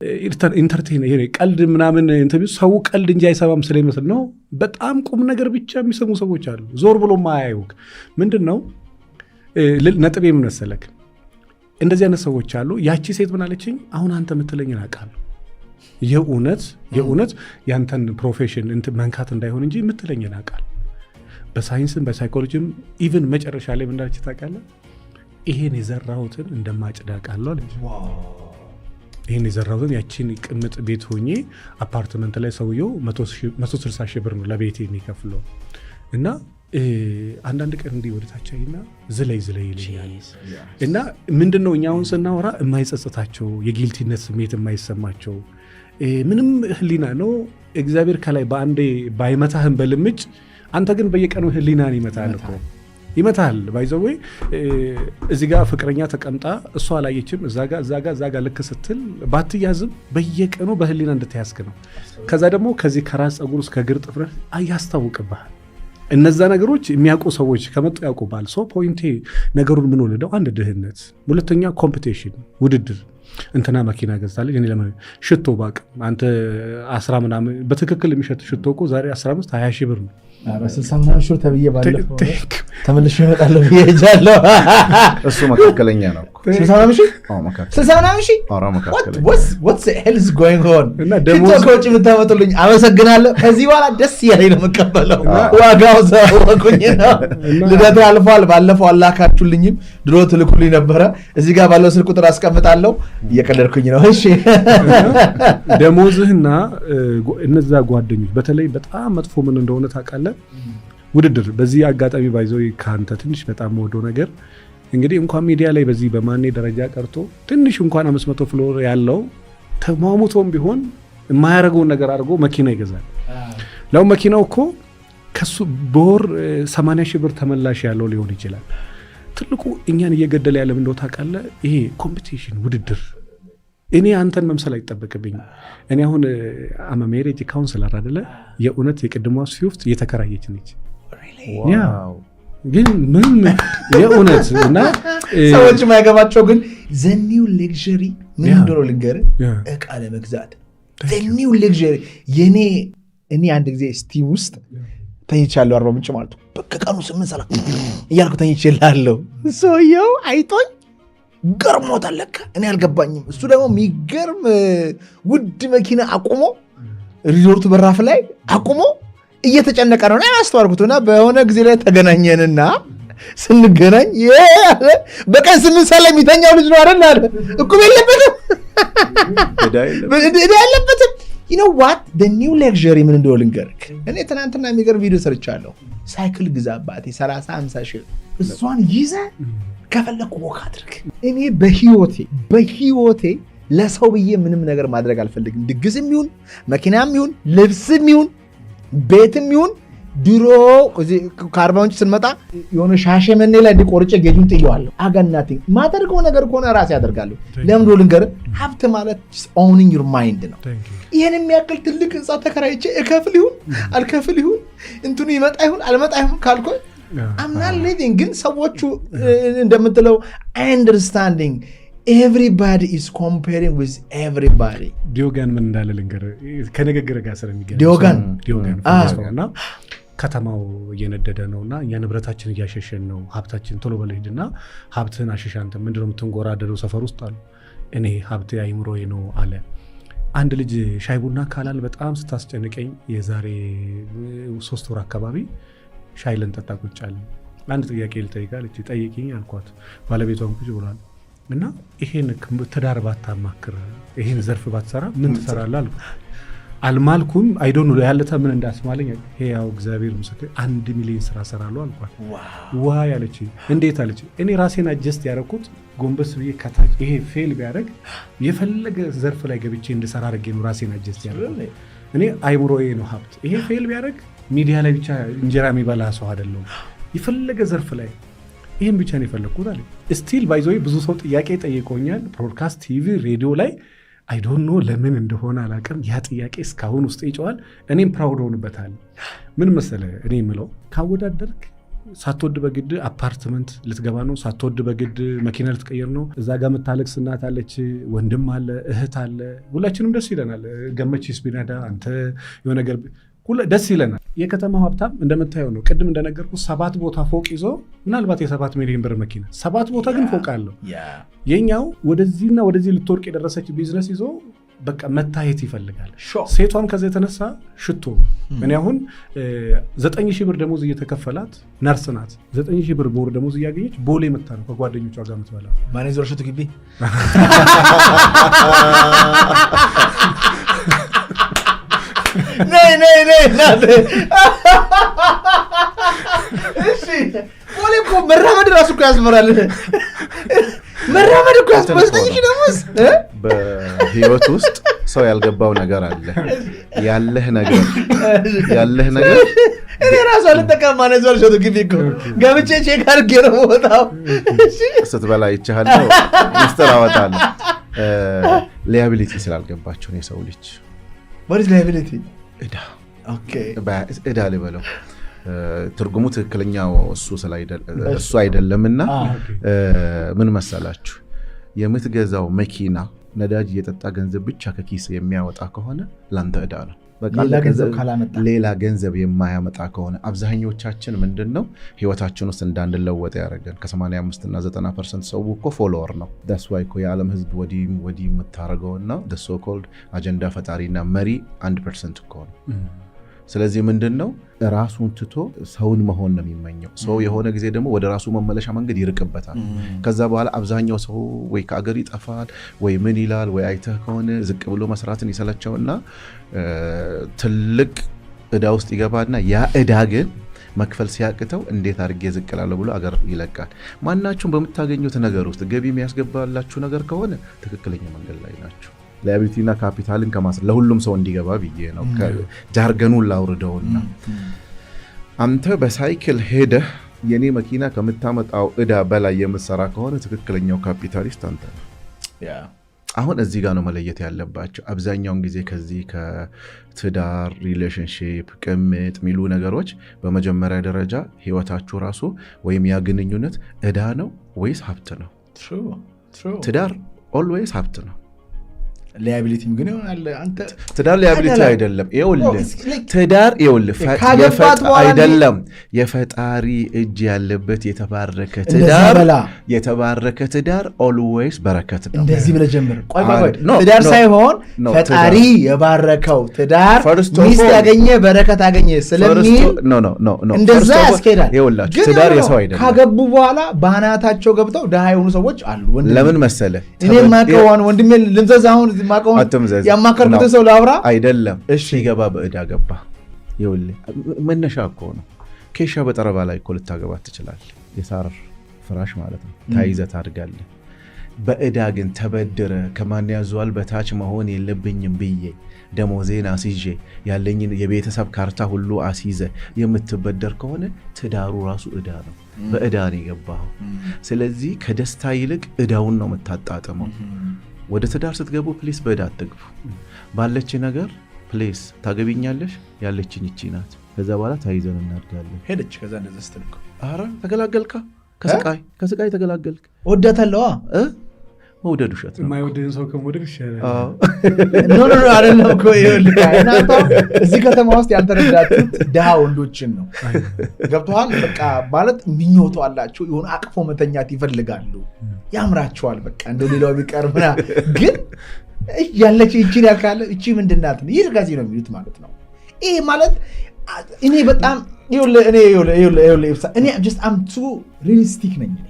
Entertain ይሄ ቀልድ ምናምን interview ሰው ቀልድ እንጂ አይሰማም ስለሚመስል ነው። በጣም ቁም ነገር ብቻ የሚሰሙ ሰዎች አሉ። ዞር ብሎ ማያዩክ ምንድን ነው ነጥቤ ምን መሰለክ? እንደዚህ አይነት ሰዎች አሉ። ያቺ ሴት ምን አለችኝ? አሁን አንተ የምትለኝን አውቃለሁ። የእውነት የእውነት ያንተን profession መንካት እንዳይሆን እንጂ የምትለኝን አውቃለሁ። በሳይንስም በ psychology ም even መጨረሻ ላይ ምን እንዳለች ታውቃለህ? ይሄን የዘራሁትን እንደማጭድ አውቃለሁ አለች። ይሄን የዘራሁትን ያቺን ቅምጥ ቤት ሆኜ አፓርትመንት ላይ ሰውየው 160 ሺህ ብር ነው ለቤቴ የሚከፍለው እና አንዳንድ ቀን እንዲህ ወደ ታች አይና ዝለይ ዝለይ ይለኛል። እና ምንድን ነው እኛ አሁን ስናወራ የማይጸጽታቸው፣ የ guilty ነት ስሜት የማይሰማቸው ምንም ህሊና ነው። እግዚአብሔር ከላይ በአንዴ ባይመታህም በልምጭ አንተ ግን በየቀኑ ህሊናን ይመታል እኮ፣ ይመታል። By the way እዚህ ጋር ፍቅረኛ ተቀምጣ እሷ አላየችም። እዛ ጋ እዛ ጋ እዛ ጋ ልክ ስትል ባትያዝም በየቀኑ በህሊና እንድትያዝክ ነው። ከዛ ደግሞ ከዚህ ከራስ ፀጉር እስከ እግር ጥፍርህ ያስታውቅብሃል። እነዛ ነገሮች የሚያውቁ ሰዎች ከመጡ ያውቁብሃል። So point ኤ ነገሩን ምን ወለደው? አንድ ድህነት፣ ሁለተኛ competition ውድድር። እንትና መኪና ገዝታለች፣ እኔ ለምን ሽቶ ባቅ አንተ አስራ ምናምን በትክክል የሚሸጥ ሽቶ እኮ ዛሬ 15 20 ሺህ ብር ነው። ኧረ 60 ምናምን ሺህ ተብዬ ባለፈው ተመልሼ እመጣለሁ ብዬ ሄጃለሁ። እሱ መካከለኛ ነው እኮ። 60 ምናምን ሺህ? አዎ፣ መካከለኛ። 60 ምናምን ሺህ? ኧረ መካከለኛ። What the hell is going on? እና ሽቶ ከውጭ የምታመጡልኝ አመሰግናለሁ። ከዚህ በኋላ ደስ እያለኝ ነው የምቀበለው። ዋጋው ሳወቁኝ ነው። ልደቴ አልፏል። ባለፈው አላካችሁልኝም። ድሮ ትልኩልኝ ነበረ። እዚህ ጋር ባለው ስልክ ቁጥር አስቀምጣለሁ። እየቀለድኩኝ ነው። እሺ። ደሞዝህና እነዛ ጓደኞች በተለይ በጣም መጥፎ ምን እንደሆነ ታውቃለህ? ውድድር። በዚህ አጋጣሚ by the way ከአንተ ትንሽ በጣም የምወደው ነገር እንግዲህ እንኳን ሚዲያ ላይ በዚህ በማኔ ደረጃ ቀርቶ ትንሽ እንኳን 500 follower ያለው ተሟሙቶም ቢሆን የማያደርገውን ነገር አድርጎ መኪና ይገዛል። ለው መኪናው እኮ ከሱ በወር 80 ሺህ ብር ተመላሽ ያለው ሊሆን ይችላል። ትልቁ እኛን እየገደለ ያለ ምን እንደው ታውቃለህ? ይሄ competition ውድድር። እኔ አንተን መምሰል አይጠበቅብኝም። እኔ አሁን I'm a marriage counselor አደለ? የእውነት የቅድሟ ስዊፍት እየተከራየች ነች። Yeah፣ ግን ምንም የእውነት እና ሰዎች የማይገባቸው ግን the new luxury ምን እንደሆነ ልንገርህ፣ እቃ ለመግዛት the new luxury። የኔ እኔ አንድ ጊዜ steam ውስጥ ተኝቻለሁ፣ አርባ ምንጭ ማለት ነው። በቀኑ 8 ሰዓት እያልኩ ተኝቼላለሁ። ሰውየው አይቶኝ ገርሞታል። ለካ እኔ አልገባኝም። እሱ ደግሞ የሚገርም ውድ መኪና አቁሞ ሪዞርቱ በራፍ ላይ አቁሞ እየተጨነቀ ነው። እኔ አላስተዋልኩትም እና በሆነ ጊዜ ላይ ተገናኘንና ስንገናኝ አለ በቀን 8 ሰዓት ላይ የሚተኛው ልጅ ነው አይደል አለ። እቁብ የለበትም፣ ዕዳ የለበትም። You know what the new luxury ምን እንደሆነ ልንገርህ። እኔ ትናንትና የሚገርም ቪዲዮ ሰርቻለሁ። ሳይክል ግዛ አባቴ፣ 30 50 ሺህ እሷን ይዘህ ከፈለኩ walk አድርግ። እኔ በህይወቴ በህይወቴ ለሰው ብዬ ምንም ነገር ማድረግ አልፈልግም። ድግስም ይሁን መኪናም ይሁን ልብስም ይሁን ቤትም ይሁን ድሮ ከአርባ ምንጭ ስንመጣ የሆነ ሻሸመኔ ላይ እንዲቆርጬ ጌጁን ጥየዋለሁ። አገናቲኝ ማደርገው ነገር ከሆነ ራሴ ያደርጋለሁ። ለምን ብሎ ልንገርህ፣ ሀብት ማለት owning your mind ነው። ይህን የሚያክል ትልቅ ህንፃ ተከራይቼ እከፍል ይሁን አልከፍል ይሁን እንትኑ ይመጣ ይሁን አልመጣ ይሁን ካልኮ I'm not living። ግን ሰዎቹ እንደምትለው understanding everybody is comparing with everybody። ዲዮጋን ምን እንዳለ ልንገርህ ከንግግር ጋር ስለሚገናኝ። ዲዮጋን? ዲዮጋን እና ከተማው እየነደደ ነው እና እኛ ንብረታችን እያሸሸን ነው፣ ሀብታችን ቶሎ በል ሂድና ሀብትህን አሸሽ፣ አንተ ምንድነው የምትንጎራደደው ሰፈር ውስጥ አሉ። እኔ ሀብቴ አይምሮዬ ነው አለ። አንድ ልጅ ሻይ ቡና ካላል በጣም ስታስጨንቀኝ የዛሬ 3 ወር አካባቢ ሻይ ልንጠጣ ቁጭ አልን። አንድ ጥያቄ ልጠይቅህ አለች። ጠይቂኝ አልኳት። ባለቤቷም ቁጭ ብሏል። እና ይሄን ትዳር ባታማክር፣ ይሄን ዘርፍ ባትሰራ ምን ትሰራለህ አልኩት። አልማልኩም። I don't know ያለታ ምን እንዳስማለኝ። ያው እግዚአብሔር ምስክር 1 ሚሊዮን ስራ እሰራለሁ አልኳት። Why አለች። እንዴት አለች። እኔ ራሴን adjust ያደረኩት ጎንበስ ብዬ ከታች ይሄ fail ቢያደርግ የፈለገ ዘርፍ ላይ ገብቼ እንድሰራ አድርጌ ነው ራሴን adjust ያደረኩት። እኔ አይምሮዬ ነው ሀብት። ይሄ fail ቢያደርግ ሚዲያ ላይ ብቻ እንጀራ የሚበላ ሰው አይደለሁም። የፈለገ ዘርፍ ላይ ይህን ብቻ ነው የፈለግኩት አለ። Still by the way ብዙ ሰው ጥያቄ ጠይቆኛል። Broadcast፣ ቲቪ፣ ሬዲዮ ላይ I don't know ለምን እንደሆነ አላውቅም። ያ ጥያቄ እስካሁን ውስጥ ይጨዋል። እኔም proud ሆንበታል። ምን መሰለህ፣ እኔ የምለው ካወዳደርክ ሳትወድ በግድ አፓርትመንት ልትገባ ነው። ሳትወድ በግድ መኪና ልትቀይር ነው። እዛ ጋር የምታለቅስ እናት አለች፣ ወንድም አለ፣ እህት አለ። ሁላችንም ደስ ይለናል። ገመቺስ ቢነዳ አንተ የሆነ ነገር ደስ ይለናል። የከተማው ሀብታም እንደምታየው ነው። ቅድም እንደነገርኩ ሰባት ቦታ ፎቅ ይዞ ምናልባት የ7 ሚሊዮን ብር መኪና፣ ሰባት ቦታ ግን ፎቅ አለው። የኛው ወደዚህና ወደዚህ ልትወርቅ የደረሰች ቢዝነስ ይዞ በቃ መታየት ይፈልጋል። ሴቷም ከዛ የተነሳ ሽቶ፣ እኔ አሁን 9,000 ብር ደሞዝ እየተከፈላት፣ ነርስ ናት። 9,000 ብር በወር ደሞዝ እያገኘች ቦሌ መታ ነው ከጓደኞቿ ጋር የምትበላ። ማኔዘር ሽቱ ግቢ። ነይ ነይ ነይ እናቴ። እሺ፣ ቦሌ እኮ መራመድ ራሱ እኮ ያስፈራል። መራመድ እኮ ያስፈራል። 9,000 ደሞዝ እ? በህይወት ውስጥ ሰው ያልገባው ነገር አለ። ያለህ ነገር እኔ ራሱ አልጠቀም። ማኔዘር ሽቱ ግቢ እኮ ገብቼ check አድርጌ ነው የምወጣው። እሺ። ስትበላ ይቻለሁ፣ ምስጢር አወጣለሁ። Liability ስላልገባቸው ነው የሰው ልጅ። What is liability? እዳ። እዳ ልበለው፣ ትርጉሙ ትክክለኛው እሱ አይደለምና ምን መሰላችሁ፣ የምትገዛው መኪና ነዳጅ እየጠጣ ገንዘብ ብቻ ከኪስ የሚያወጣ ከሆነ ላንተ እዳ ነው። በቃ ሌላ ገንዘብ ካላመጣ። ሌላ ገንዘብ የማያመጣ ከሆነ። አብዛኞቻችን ምንድን ነው ህይወታችን ውስጥ እንዳንለወጥ ያደረገን? ከ85 እና 90% ሰው እኮ follower ነው። That's why እኮ የዓለም ህዝብ ወዲህም ወዲህ የምታደርገውና so called አጀንዳ ፈጣሪና መሪ 1% እኮ ነው። ስለዚህ ምንድን ነው፣ ራሱን ትቶ ሰውን መሆን ነው የሚመኘው። ሰው የሆነ ጊዜ ደግሞ ወደ ራሱ መመለሻ መንገድ ይርቅበታል። ከዛ በኋላ አብዛኛው ሰው ወይ ከአገር ይጠፋል ወይ ምን ይላል፣ ወይ አይተህ ከሆነ ዝቅ ብሎ መስራትን ይሰለቸውና ትልቅ እዳ ውስጥ ይገባና ያ እዳ ግን መክፈል ሲያቅተው እንዴት አድርጌ ዝቅ እላለሁ ብሎ አገር ይለቃል። ማናችሁም በምታገኙት ነገር ውስጥ ገቢ የሚያስገባላችሁ ነገር ከሆነ ትክክለኛ መንገድ ላይ ናችሁ። Liability ና ካፒታልን ከማስ ለሁሉም ሰው እንዲገባ ብዬ ነው። Jargon ኑን ላውርደውና አንተ በሳይክል ሄደህ የኔ መኪና ከምታመጣው እዳ በላይ የምትሰራ ከሆነ ትክክለኛው ካፒታሊስት አንተ ነህ። አሁን እዚህ ጋር ነው መለየት ያለባቸው። አብዛኛውን ጊዜ ከዚህ ከትዳር፣ relationship፣ ቅምጥ የሚሉ ነገሮች በመጀመሪያ ደረጃ ህይወታችሁ ራሱ ወይም ያ ግንኙነት እዳ ነው ወይስ ሀብት ነው? ትዳር always ሀብት ነው። Liability ም ግን ይሆናል። አንተ ትዳር liability አይደለም። ይኸውልህ፣ ትዳር ይኸውልህ ካገባት በኋላ አይደለም፣ የፈጣሪ እጅ ያለበት የተባረከ እንደዛ ትዳር በላ። የተባረከ ትዳር always በረከት ነው። እንደዚህ ብለህ ጀምር። ቆይ ቆይ ቆይ፣ No, ትዳር no, ሳይሆን no, ፈጣሪ የባረከው ትዳር First of ሚስት all- ያገኘ በረከት አገኘ ስለሚል No, no, no, no. እንደዛ First of all, ያስኬዳል። ይኸውላችሁ ግን ትዳር ያው የሰው አይደለም። ካገቡ በኋላ በአናታቸው ገብተው ድሃ የሆኑ ሰዎች አሉ። ወንድሜ። ለምን መሰለ? እኔ የማውቀውን ወንድሜ ልምዘዝ፣ አሁን የማውቀውን አትምዘዝ። ያማከርኩትን No. ሰው ላውራ። አይደለም። እሺ። ሲገባ በእዳ ገባ። ይኸውልህ፣ መነሻ እኮ ነው። ኬሻ በጠረባ ላይ እኮ ልታገባት ትችላለህ። የሳር ፍራሽ ማለት ነው። ታይዘህ ታድጋለህ። በእዳ ግን ተበድረ ከማን ያዟል በታች መሆን የለብኝም ብዬ ደሞዜን አስይዤ ያለኝን የቤተሰብ ካርታ ሁሉ አስይዘ የምትበደር ከሆነ ትዳሩ ራሱ እዳ ነው። በእዳ ነው የገባኸው። ስለዚህ ከደስታ ይልቅ እዳውን ነው የምታጣጥመው። ወደ ትዳር ስትገቡ please በእዳ አትግቡ። ባለች ነገር please ታገቢኛለሽ፣ ያለችኝ ይቺ ናት። ከዛ በኋላ ተያይዘን እናድጋለን። ሄደች። ከዛ እንደዛ ስትል እኮ አረ ተገላገልካ፣ ከስቃይ ከስቃይ ተገላገልክ። እወዳታለዋ። እ? መውደድ ውሸት ነው። የማይወድህን ሰው ከመውደድ ይሻላል። አዎ። No, no, no፣ አይደለም እኮ። ይኸውልህ፣ እናንተ እዚህ ከተማ ውስጥ ያልተረዳችሁት ድሃ ወንዶችን ነው። ገብቶሃል? በቃ ማለት ምኞቱ አላቸው፣ የሆነ አቅፎ መተኛት ይፈልጋሉ፣ ያምራቸዋል። በቃ እንደ ሌላው ቢቀር ምናምን ግን ያለች ይቺን ያልካለ እቺ ምንድን ናት? ይህ ከዚህ ነው የሚሉት ማለት ነው። ይሄ ማለት እኔ በጣም ይኸውልህ፣ እኔ ይኸውልህ ይኸውልህ ይኸውልህ ኢብሳ፣ እኔ just I'm too realistic ነኝ። እኔ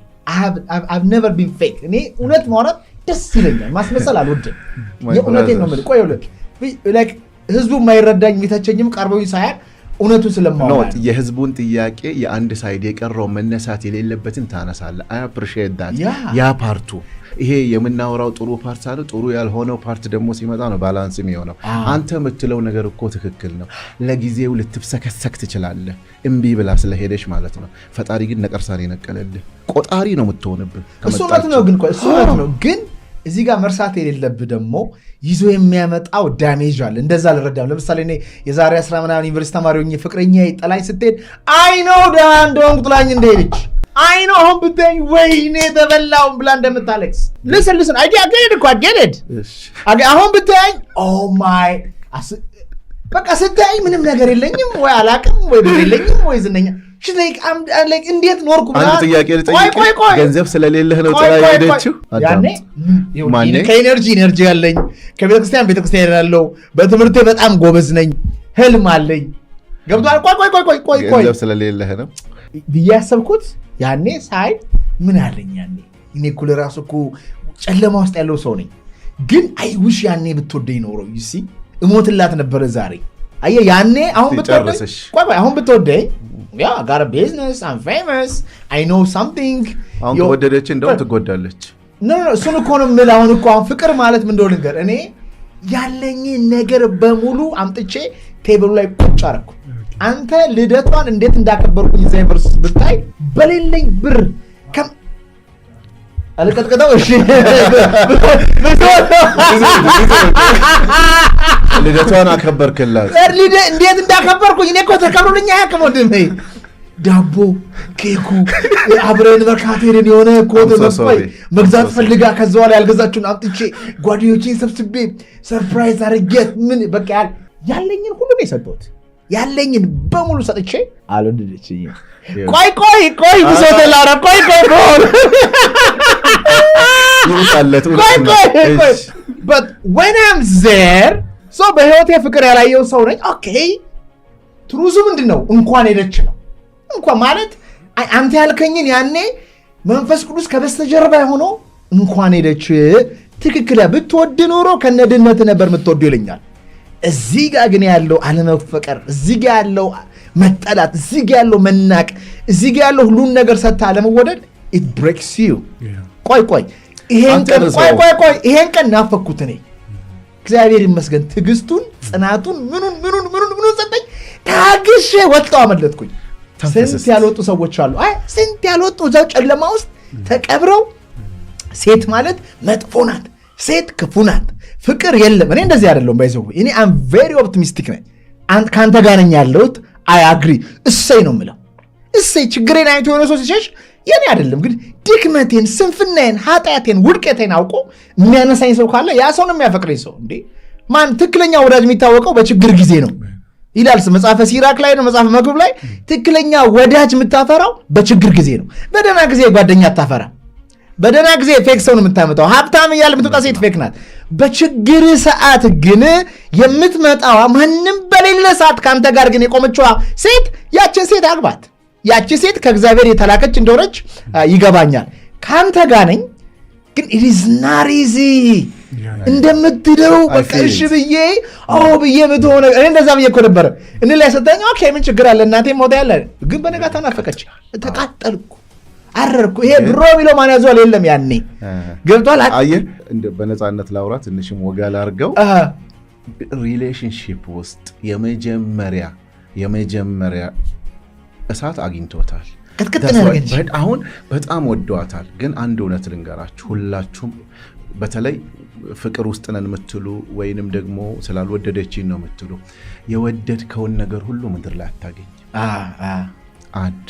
I've never been fake። እኔ እውነት ማውራት ደስ ይለኛል። ማስመሰል አልወድም። My የእውነቴን ነው የምልህ። ቆይ ይኸውልህ፣ like ህዝቡ የማይረዳኝ የሚተቸኝም ቀርበውኝ ሳያቅ እውነቱን ስለማወራ Not ነው። የህዝቡን ጥያቄ የአንድ side የቀረው መነሳት የሌለበትን ታነሳለህ። I appreciate that። ያ part ኡ ይሄ የምናወራው ጥሩ part አለ። ጥሩ ያልሆነው part ደግሞ ሲመጣ ነው balance የሚሆነው። አንተ የምትለው ነገር እኮ ትክክል ነው። ለጊዜው ልትብሰከሰክ ትችላለህ፣ እምቢ ብላ ስለሄደች ማለት ነው። ፈጣሪ ግን ነቀርሳን የነቀለልህ ቆጣሪ ነው የምትሆንብህ። እሱ እውነት ነው ግን፣ ቆይ፣ እሱ እውነት ነው ግን እዚህ ጋር መርሳት የሌለብህ ደግሞ ይዞ የሚያመጣው damage አለ። እንደዛ አልረዳም። ለምሳሌ እኔ የዛሬ 10 ምናምን ዩኒቨርሲቲ ተማሪ ሆኜ ፍቅረኛ ጥላኝ ስትሄድ I know ደሃ እንደሆንኩ ጥላኝ እንደሄደች I know። አሁን ብታየኝ ወይኔ ተበላውን ብላ እንደምታለቅስ። Listen, listen, I get it እኮ፣ I get it። አሁን ብታየኝ oh my፣ በቃ ስታየኝ ምንም ነገር የለኝም፣ ወይ አላቅም፣ ወይ ብር የለኝም፣ ወይ ዝነኛ። እንዴት ኖርኩ? አንድ ጥያቄ ልጠይቅ። ገንዘብ ስለሌለህ ነው ጥላ የሄደችው? ያኔ ከ energy energy ያለኝ፣ ከቤተክርስቲያን ቤተክርስቲያን ያለው፣ በትምህርቴ በጣም ጎበዝ ነኝ፣ ህልም አለኝ። ገብቶሃል? ቆይ ቆይ ቆይ ቆይ ቆይ ቆይ። ገንዘብ ስለሌለህ ነው ብዬ ያሰብኩት ያኔ ሳይ ምን አለኝ ያኔ? እኔ እኮ ለራሱ እኮ ጨለማ ውስጥ ያለው ሰው ነኝ። ግን I wish ያኔ ብትወደኝ ኖሮ፣ you see፣ እሞትላት ነበረ ዛሬ። አየህ፣ ያኔ አሁን ብትወደኝ፣ ቆይ ቆይ፣ አሁን ብትወደኝ yeah, got business, I'm famous, I know something። አሁን ከወደደች እንደውም ትጎዳለች። No, እሱን እኮ ነው የምልህ። አሁን እኮ አሁን ፍቅር ማለት ምን እንደሆነ ልንገር። እኔ ያለኝን ነገር በሙሉ አምጥቼ table ኡ ላይ ቁጭ አደረኩ። አንተ ልደቷን እንዴት እንዳከበርኩኝ እዛ ዩኒቨርሲቲ ብታይ፣ በሌለኝ ብር አልቀጥቅጠው። እሺ። ልደቷን አከበርክላት። እንዴት እንዳከበርኩኝ፣ እኔ እኮ ተከብሮልኝ አያውቅም ወንድሜ። ዳቦ፣ ኬኩ፣ አብረን መርካቶ ሄደን የሆነ ኮት መግዛት ፈልጋ ከዛ በኋላ ያልገዛችሁን አምጥቼ ጓደኞቼን ሰብስቤ surprise አድርጌት ምን በቃ ያለኝን ሁሉ ነው የሰጠሁት። ያለኝን በሙሉ ሰጥቼ አልወደደችኝም። ቆይ ቆይ ቆይ፣ ብሶት ላውራ። ቆይ ቆይ ቆይ። ይውጣለት። ቆይ ቆይ ቆይ። But when I'm there, so በህይወቴ ፍቅር ያላየው ሰው ነኝ። Okay, truth ኡ ምንድን ነው? እንኳን ሄደች ነው። እንኳን ማለት አንተ ያልከኝን ያኔ መንፈስ ቅዱስ ከበስተጀርባ ሆኖ እንኳን ሄደች፣ ትክክል፣ ብትወድ ኖሮ ከነድህነት ነበር የምትወዱ ይለኛል። እዚህ ጋር ግን ያለው አለመፈቀር፣ እዚህ ጋር ያለው መጠላት፣ እዚህ ጋር ያለው መናቅ፣ እዚህ ጋር ያለው ሁሉን ነገር ሰጥተህ አለመወደድ it breaks you። ቆይ ቆይ፣ ይሄን ቀን፣ ቆይ ቆይ ቆይ፣ ይሄን ቀን ናፈኩት እኔ። እግዚአብሔር ይመስገን ትዕግስቱን፣ ጽናቱን፣ ምኑን ምኑን ምኑን ምኑን ሰጠኝ። ታግሼ ወጣሁ፣ አመለጥኩኝ። ስንት ያልወጡ ሰዎች አሉ። አይ፣ ስንት ያልወጡ እዛው ጨለማ ውስጥ ተቀብረው፣ ሴት ማለት መጥፎ ናት፣ ሴት ክፉ ናት፣ ፍቅር የለም። እኔ እንደዚህ አይደለሁም። By the way እኔ I'm very optimistic ነኝ። ከአንተ ጋር ነኝ ያለሁት። I agree። እሰይ ነው የምለው። እሰይ፣ ችግሬን አይቶ የሆነ ሰው ሲሸሽ የኔ አይደለም ግን ድክመቴን፣ ስንፍናዬን፣ ኃጢአቴን፣ ውድቀቴን አውቆ የሚያነሳኝ ሰው ካለ ያ ሰው ነው የሚያፈቅረኝ ሰው። እንዴ ማን፣ ትክክለኛ ወዳጅ የሚታወቀው በችግር ጊዜ ነው ይላል መጽሐፈ ሲራክ ላይ ነው፣ መጽሐፈ መክብብ ላይ። ትክክለኛ ወዳጅ የምታፈራው በችግር ጊዜ ነው። በደህና ጊዜ ጓደኛ አታፈራ። በደህና ጊዜ fake ሰው ነው የምታመጣው። ሀብታም እያለ የምትመጣ ሴት fake ናት። በችግር ሰዓት ግን የምትመጣዋ፣ ማንም በሌለ ሰዓት ከአንተ ጋር ግን የቆመችዋ ሴት፣ ያችን ሴት አግባት። ያቺ ሴት ከእግዚአብሔር የተላከች እንደሆነች ይገባኛል። ከአንተ ጋር ነኝ፣ ግን it's not easy እንደምትለው። በቃ እሺ ብዬ ኦ ብዬ ምትሆነ እኔ እንደዛ ብዬ እኮ ነበረ። እኔ ላይ ሰጠኝ። Okay፣ ምን ችግር አለ? እናቴ ሞታ ያለ ግን በነጋታው ናፈቀች። ተቃጠልኩ፣ አረርኩ። ይሄ bro የሚለው ማን ያዘዋል? የለም ያኔ፣ ገብቷል። አየህ፣ በነፃነት ላውራ፣ ትንሽም ወጋ ላርገው። Relationship ውስጥ የመጀመሪያ እሳት አግኝቶታል። ቅጥቅጥ። አሁን በጣም ወደዋታል። ግን አንድ እውነት ልንገራችሁ፣ ሁላችሁም በተለይ ፍቅር ውስጥ ነን የምትሉ ወይንም ደግሞ ስላልወደደችኝ ነው የምትሉ፣ የወደድከውን ነገር ሁሉ ምድር ላይ አታገኝም። አንድ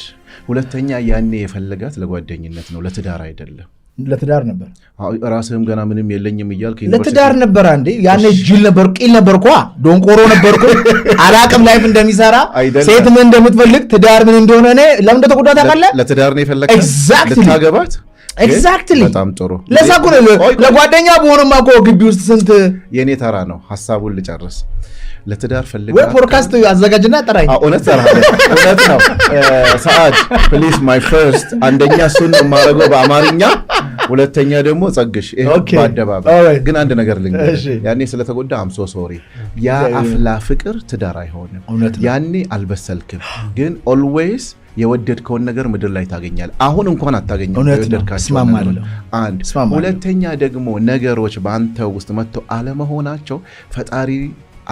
ሁለተኛ፣ ያኔ የፈለጋት ለጓደኝነት ነው፣ ለትዳር አይደለም። ለትዳር ነበር። ራስህም ገና ምንም የለኝም እያልክ። ለትዳር ነበር። አንዴ ያኔ ጅል ነበር፣ ቂል ነበርኳ፣ ዶንቆሮ ነበርኩ። አላቅም life እንደሚሰራ፣ ሴት ምን እንደምትፈልግ፣ ትዳር ምን እንደሆነ። እኔ ለምን እንደተጎዳ ታውቃለህ? ለትዳር ነው የፈለግካት? Exactly። ልታገባት? Exactly። በጣም ጥሩ። ለዛ እኮ ነው። ለጓደኛ በሆነማ እኮ ግቢ ውስጥ ስንት የእኔ ተራ ነው፣ ሀሳቡን ልጨርስ። ለትዳር ፈልጋ ወይ ፖድካስት አዘጋጅና ጠራኝ። እውነት እውነት ነው። ሰዓድ please, my first፣ አንደኛ እሱን ነው የማደርገው በአማርኛ፣ ሁለተኛ ደግሞ ጸግሽ በአደባባይ። ግን አንድ ነገር ልንገርህ፣ ያኔ ስለተጎዳ I'm so sorry። ያ አፍላ ፍቅር ትዳር አይሆንም። ያኔ አልበሰልክም። ግን always የወደድከውን ነገር ምድር ላይ ታገኛለህ። አሁን እንኳን አታገኝም። የወደድካቸው። አንድ ሁለተኛ ደግሞ ነገሮች በአንተ ውስጥ መጥተው አለመሆናቸው ፈጣሪ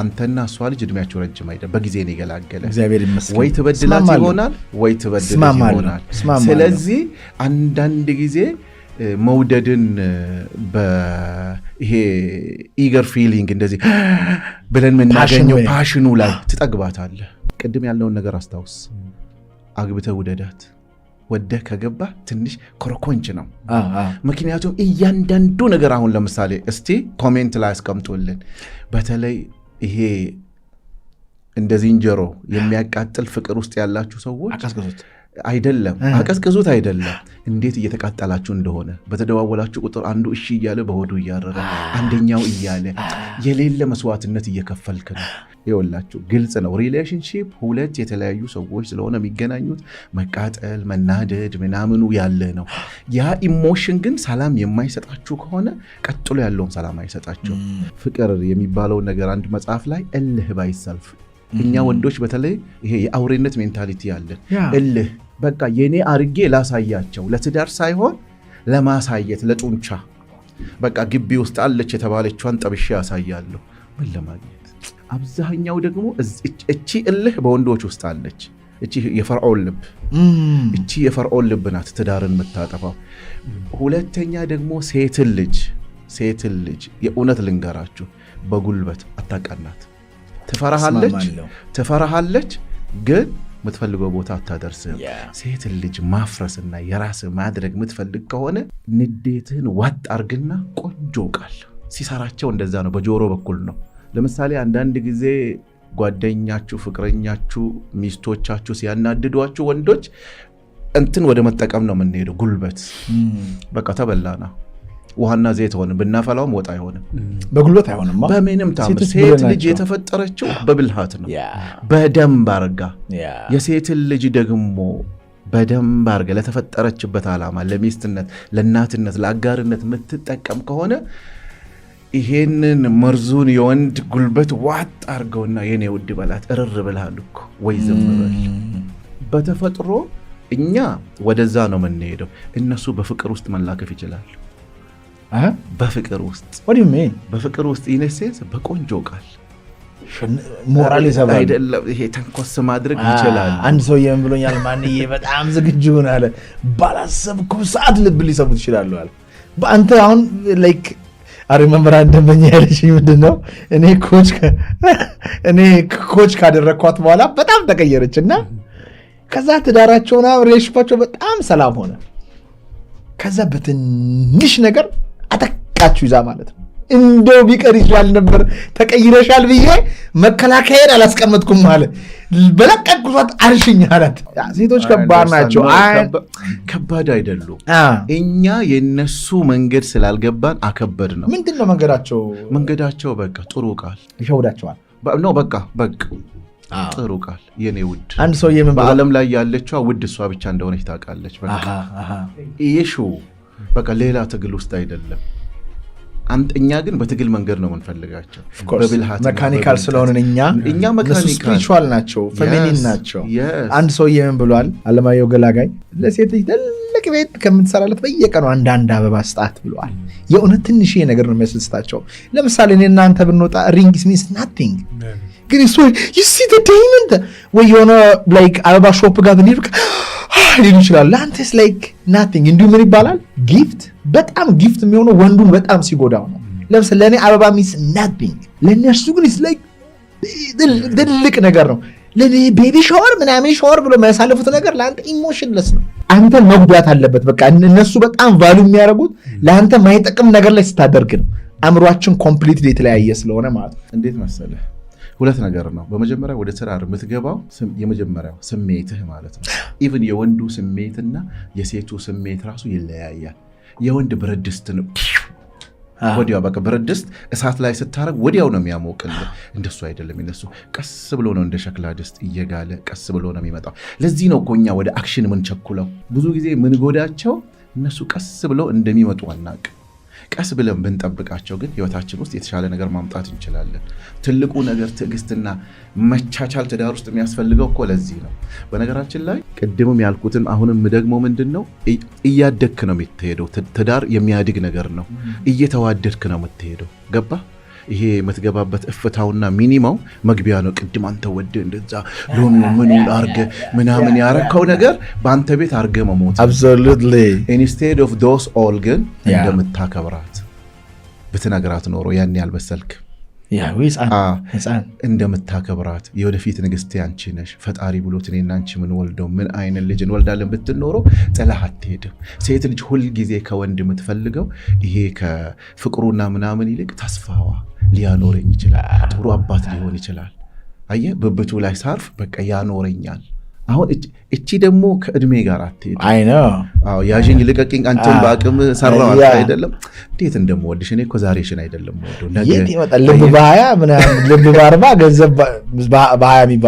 አንተና እሷ ልጅ እድሜያቸው ረጅም አይደለም፣ በጊዜ ነው የገላገለ። እግዚአብሔር ይመስገን። ወይ ትበድላት ይሆናል ወይ ትበድል ይሆናል። ስለዚህ አንዳንድ ጊዜ መውደድን ይሄ eager feeling እንደዚህ ብለን የምናገኘው passion ኑ ላይ ትጠግባታለህ። ቅድም ያለውን ነገር አስታውስ። አግብተህ ውደዳት። ወደህ ከገባ ትንሽ ኮረኮንች ነው። ምክንያቱም እያንዳንዱ ነገር አሁን ለምሳሌ እስቲ comment ላይ አስቀምጡልን። በተለይ ይሄ እንደ ዝንጀሮ የሚያቃጥል ፍቅር ውስጥ ያላችሁ ሰዎች አይደለም አቀዝቅዙት፣ አይደለም እንዴት እየተቃጠላችሁ እንደሆነ በተደዋወላችሁ ቁጥር አንዱ እሺ እያለ በሆዱ እያረረ አንደኛው እያለ የሌለ መስዋዕትነት እየከፈልክ ነው። ይኸውላችሁ ግልጽ ነው። Relationship ሁለት የተለያዩ ሰዎች ስለሆነ የሚገናኙት መቃጠል፣ መናደድ ምናምኑ ያለ ነው። ያ emotion ግን ሰላም የማይሰጣችሁ ከሆነ ቀጥሎ ያለውም ሰላም አይሰጣችሁም። ፍቅር የሚባለው ነገር አንድ መጽሐፍ ላይ እልህ by itself፣ እኛ ወንዶች በተለይ ይሄ የአውሬነት mentality አለን። እልህ በቃ የኔ አርጌ ላሳያቸው፣ ለትዳር ሳይሆን ለማሳየት ለጡንቻ፣ በቃ ግቢ ውስጥ አለች የተባለችዋን ጠብሼ ያሳያለሁ። ምን ለማግኘት? አብዛኛው ደግሞ እቺ እልህ በወንዶች ውስጥ አለች። እቺ የፈርዖን ልብ፣ እቺ የፈርዖን ልብ ናት ትዳርን የምታጠፋው። ሁለተኛ ደግሞ ሴትን ልጅ የእውነት ልንገራችሁ፣ በጉልበት አታቀናት። ትፈራሃለች፣ ትፈራሃለች ግን የምትፈልገው ቦታ አታደርስም። ሴትን ልጅ ማፍረስና የራስ ማድረግ የምትፈልግ ከሆነ ንዴትህን ዋጥ አርግና ቆንጆ ቃል ሲሰራቸው እንደዛ ነው፣ በጆሮ በኩል ነው። ለምሳሌ አንዳንድ ጊዜ ጓደኛችሁ፣ ፍቅረኛችሁ፣ ሚስቶቻችሁ ሲያናድዷችሁ ወንዶች እንትን ወደ መጠቀም ነው የምንሄደው፣ ጉልበት። በቃ ተበላና ውሃና ዘይት ሆነ፣ ብናፈላውም ወጥ አይሆንም። በጉልበት አይሆንም። በምንም ታምር። ሴት ልጅ የተፈጠረችው በብልሃት ነው፣ በደንብ አርጋ። የሴትን ልጅ ደግሞ በደንብ አርጋ ለተፈጠረችበት ዓላማ ለሚስትነት፣ ለእናትነት፣ ለአጋርነት የምትጠቀም ከሆነ ይሄንን መርዙን የወንድ ጉልበት ዋጥ አርገውና የኔ ውድ በላት፣ እርር ብልሃል እኮ ወይ ዝም በል። በተፈጥሮ እኛ ወደዛ ነው የምንሄደው። እነሱ በፍቅር ውስጥ መላከፍ ይችላሉ። በፍቅር ውስጥ፣ በፍቅር ውስጥ in a sense በቆንጆ ቃል ሞራል ይሰብራል። አይደለም፣ ይሄ ተንኮስ ማድረግ ይችላል። አንድ ሰውዬ ምን ብሎኛል፣ ማንዬ በጣም ዝግጁ ሆነ አለ። ባላሰብኩ ሰዓት ልብ ሊሰቡት ይችላሉ አለ። በአንተ አሁን like I remember አንድ ደንበኛ ያለችኝ ምንድን ነው፣ እኔ coach ካደረግኳት በኋላ በጣም ተቀየረች እና ከዛ ትዳራቸውና relationship ኣቸው በጣም ሰላም ሆነ። ከዛ በትንሽ ነገር አጠቃችሁ ይዛ ማለት ነው። እንደው ቢቀር ይችላል ነበር፣ ተቀይረሻል ብዬ መከላከያን አላስቀመጥኩም አለ። በለቀቅኳት አርሽኝ አላት። ሴቶች ከባድ ናቸው። ከባድ አይደሉም። እኛ የነሱ መንገድ ስላልገባን አከበድ ነው። ምንድን ነው መንገዳቸው? መንገዳቸው በቃ ጥሩ ቃል ይሸውዳቸዋል። ነው በቃ በቃ ጥሩ ቃል፣ የኔ ውድ። አንድ ሰውዬ ምን በዓለም ላይ ያለችዋ ውድ እሷ ብቻ እንደሆነች ታውቃለች። በቃ issue በቃ ሌላ ትግል ውስጥ አይደለም። እኛ ግን በትግል መንገድ ነው የምንፈልጋቸው። በብልሃት mechanical ስለሆንን እኛ። እኛ mechanical። Spiritual ናቸው፣ feminine ናቸው። አንድ ሰውዬ ምን ብሏል? አለማየሁ ገላጋይ ለሴት ልጅ ትልቅ ቤት ከምትሰራለት በየቀኑ አንዳንድ አበባ ስጣት ብለዋል። የእውነት ትንሽዬ ነገር ነው የሚያስደስታቸው። ለምሳሌ እኔ እናንተ ብንወጣ ring means nothing፣ ግን እሱ you see diamond ወይ የሆነ like አበባ shop ጋር ብንሄድ ሊሉ ይችላል። ለአንተስ like nothing። እንዲሁ ምን ይባላል gift፣ በጣም gift የሚሆነው ወንዱን በጣም ሲጎዳው ነው። ለምሳሌ ለእኔ አበባ means nothing፣ ለእነርሱ ግን like ትልቅ ነገር ነው። ለእኔ baby shower ምናምን shower ብሎ የሚያሳልፉት ነገር ለአንተ emotionless ነው። አንተን መጉዳት አለበት። በቃ እነሱ በጣም value የሚያደርጉት ለአንተ ማይጠቅም ነገር ላይ ስታደርግ ነው። አእምሯችን completely የተለያየ ስለሆነ ማለት ነው። እንዴት መሰለህ፣ ሁለት ነገር ነው። በመጀመሪያ ወደ ትዳር የምትገባው የመጀመሪያው ስሜትህ ማለት ነው። Even የወንዱ ስሜትና የሴቱ ስሜት ራሱ ይለያያል። የወንድ ብረት ድስት ነው። ወዲያው በቃ ብረት ድስት እሳት ላይ ስታረግ ወዲያው ነው የሚያሞቅልህ። እንደሱ አይደለም። የነሱ ቀስ ብሎ ነው፣ እንደ ሸክላ ድስት እየጋለ ቀስ ብሎ ነው የሚመጣው። ለዚህ ነው እኮ እኛ ወደ action ምንቸኩለው። ብዙ ጊዜ ምንጎዳቸው እነሱ ቀስ ብለው እንደሚመጡ አናቅ። ቀስ ብለን ብንጠብቃቸው ግን ህይወታችን ውስጥ የተሻለ ነገር ማምጣት እንችላለን። ትልቁ ነገር ትዕግስትና መቻቻል ትዳር ውስጥ የሚያስፈልገው እኮ ለዚህ ነው። በነገራችን ላይ ቅድምም ያልኩትን አሁንም ደግሞ ምንድን ነው፣ እያደግክ ነው የምትሄደው። ትዳር የሚያድግ ነገር ነው። እየተዋደድክ ነው የምትሄደው። ገባ? ይሄ የምትገባበት እፍታውና ሚኒማው መግቢያ ነው። ቅድም አንተ ወደ እንደዛ ሎሚ ምኑን አርገ ምናምን ያረከው ነገር በአንተ ቤት አርገ መሞት። Absolutely. Instead of those all ግን እንደምታከብራት ብትነግራት ኖሮ ያን ያልበሰልክ ህፃን ህፃን እንደምታከብራት፣ የወደፊት ንግስቴ አንቺ ነሽ፣ ፈጣሪ ብሎት እኔና አንቺ የምንወልደው ምን አይነት ልጅ እንወልዳለን ብትል ኖሮ ጥላህ አትሄድም። ሴት ልጅ ሁልጊዜ ከወንድ የምትፈልገው ይሄ ከፍቅሩና ምናምን ይልቅ ተስፋዋ ሊያኖረኝ ይችላል፣ ጥሩ አባት ሊሆን ይችላል። አየህ፣ ብብቱ ላይ ሳርፍ በቃ ያኖረኛል። አሁን እቺ ደግሞ ከእድሜ ጋር አትሄድም። I know. አዎ፣ ያዥኝ ልቀቂኝ፣ አንተን በአቅም ሰራው አይደለም። እንዴት እንደምወድሽ፣ እኔ እኮ ዛሬሽን አይደለም ወደው ነገ የት ይመጣል? ልብ በ20 ምናምን፣ ልብ በ40፣ ገንዘብ በ20 የሚባሉ